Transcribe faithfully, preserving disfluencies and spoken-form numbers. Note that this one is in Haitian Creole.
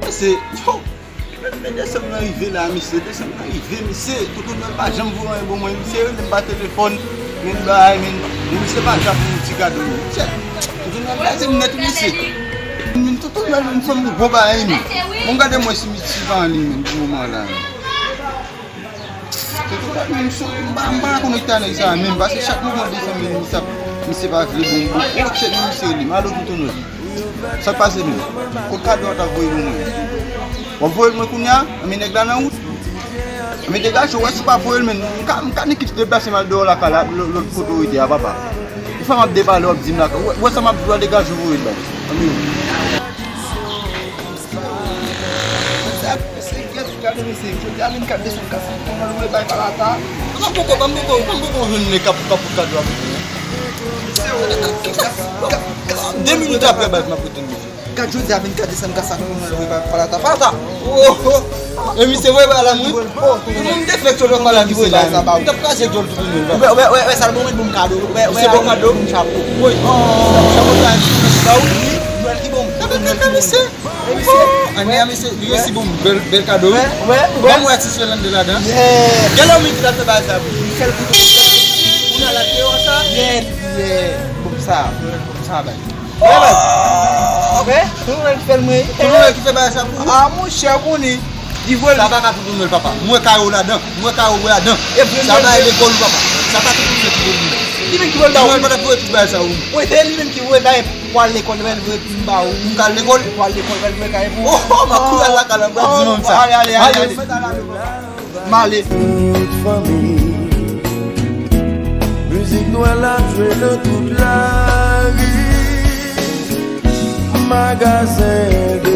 Mesye, yo, men, men desanm nan rive la, mesye, desanm nan rive, mesye. Tonton Nwèl pa janm voye anyen bon mwen, misye rele m pa telefòn, men bagay, men, men misye pa ka pou yon ti kado, men. Chè, Tonton Nwèl blaze m nèt, mesye. Men Tonton Nwèl, men fè m yon bon bagay, men. Bon, gade mwen si misye pa anliy, men, pou moman la, men. Se tou bagay, men, m pa, m pa konekte a nèg sa a menm, paske chak moman desanm, men, misye ap, misye pa vle bon, bon, oh, chèk, men, misye rele m, alo, Tonton Nwèl. Sa k pase menm? Kot kado a w t ap voye pou mwen? W ap voye l mwen kounye a? Anben nèg la nan wout. Anben degaje w, wè si w pa voye l menm. M ka, m ka nèk kite deplase m al dèyè lakay la, lò-, lòt kote w rete a, papa. Ou fè m ap depale, w ap di m lakay. Wè, wè sa m ap di w a, degaje w voye l ba m. Anben. Gade mesye, jodi a vennkat desanm, kase pou mwen lwe bay palata. Mwen poko, mwen poko, mwen poko jwenn nèg k ap, k ap fout kado a pou mwen. De minit apre, baz, m ap rete. Gad jodi a vennkat desanm, kase pou mwen lwe bay palata. Palata! Oh, oh! E misye voye bay la, mwen. Mwen te fèk sot nan palata, misye la. Mwen t ap kraze djòl tout moun. Wè, wè, wè, wè, sa l bon, mwen bon kado. Wè, wè, misye bon kado. Bon chapo. Wi. Chapo sa, ba ou. Nwèl ki bon. Nwèl ki bon. Misye. Ane a mesye, li resi bon bèl, bèl kado, wi. Wè, wè. Ban mwen ti Sirlande ladan. Yeah. Gen lòm ki ta fè bagay sa pou li. Sèl kouto. Ou nan la te wè sa? Yeah, yeah. Bon sa, bon sa bay. Wè, bay. Wè, nou wè ki fè l mwen. Tonton Nwèl ki fè bagay sa pou ou? Ah, monchè, ou konnen. Li voye. Sa pa ka Tonton Nwèl, papa. Mwen kay ou ladan. Mwen kay ou ladan. Sa bagay lekòl ou, papa. Sa pa Tonton Nwèl ki voye. Li menm ki voye l ba ou. Tonton Nwèl pa t ap voye tout bagay sa ou. Mwen, se li menm ki voye l ba ou. Pral lekòl, bèl vre, m ba ou. M ka lekòl? Pral lekòl, bèl vre, ka epou. Oh, oh, m ap kouri al lakay la, m pral di nou sa. Ale, ale, ale, ale. M ale. Tout fanmi. Mizik Nwèl ap jwe nan tout lari. Magazen de